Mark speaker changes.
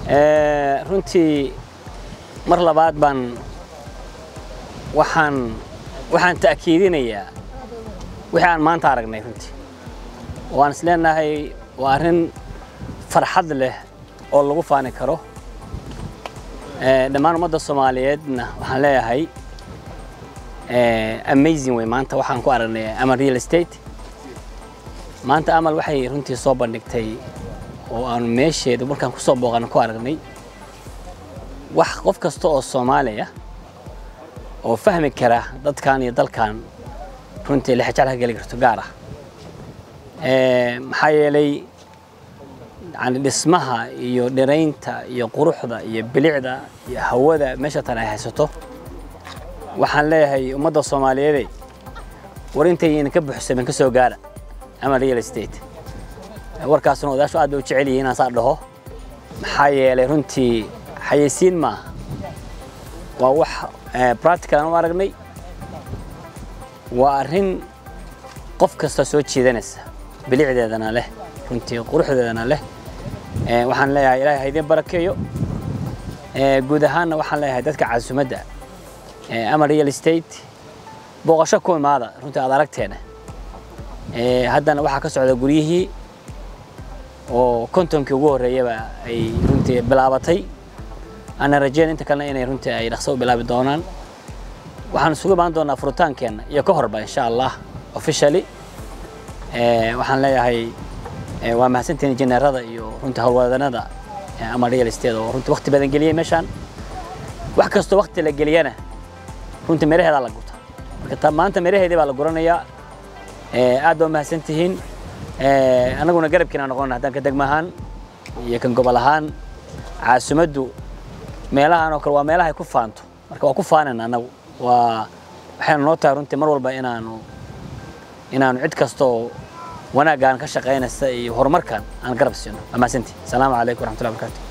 Speaker 1: Runtii mar labaad baan waxaan ta'kiidinayaa wixii aan maanta aragnay. Runtii waan is leenahay waa arrin farxad leh oo lagu faani karo. Dhammaan ummadda Soomaaliyeedna waxaan leeyahay amazing way maanta waxaan ku aragnay Amal Real Estate. Maanta Amal waxay runtii soo bandhigtay oo aanu meesheeda markaan kusoo booqan ku aragnay wax qof kasta oo Soomaaliya oo fahmi kara dadkan iyo dalkan runtii la xajal geli karto gaar ah. Maxaa yeelay yani dhismaha iyo dhiraynta iyo quruxda iyo bilicda iyo hawada meesha tan ay haysato. Waxaan leeyahay ummadda Soomaaliyeed, war intayna ka buuxsamin ka soo gaara Amal Real Estate. Warkaasna odaashu aad bay u jecel yihiin inaan saa dhaho, maxaa yeelay runtii xayeysiin maaha, waa wax practical aan u aragnay. Waa arrin qof kasta soo jiidanaysa, bilicdeedana leh, runtii quruxdeedana leh. Waxaan leeyahay Ilaahay ha idiin barakeeyo. Guud ahaanna waxaan leeyahay dadka casuumadda Amal Real Estate booqasho ku imaada. Runtii aad aragteena haddana waxaa ka socda guryihii oo 50kii ugu horreeyaba ay runtii bilaabatay, ana rajeyn inta kalena inay runtii ay dhaqso u bilaabi doonaan. Waxaan isugu imaan doonaa furitaankeenna iyo ka horba, insha Allah, officially. Waxaan leeyahay waa mahadsantihiin injineerada iyo runtii howlwadanada Amal Real Estate oo runtii waqti badan geliyey meeshaan. Wax kastoo waqti la geliyana runtii miraheedaa la gurta. Marka maanta miraheedii baa la guranayaa. Aad baa mahadsantihiin. Annaguna garabkiina noqon haddaan ka degma ahaan iyo kan gobol ahaan. Caasimaddu meelahan oo kale waa meelaha ay ku faanto, marka waa ku faanayna annagu. Waa waxayna noo tahay runtii mar walba inaanu cid kasta oo wanaaggaan ka shaqaynaysa iyo horumarkan aan garab siino. Waa mahadsantihin. Asalaamu calaykum waraxmatullahi wabarakatu.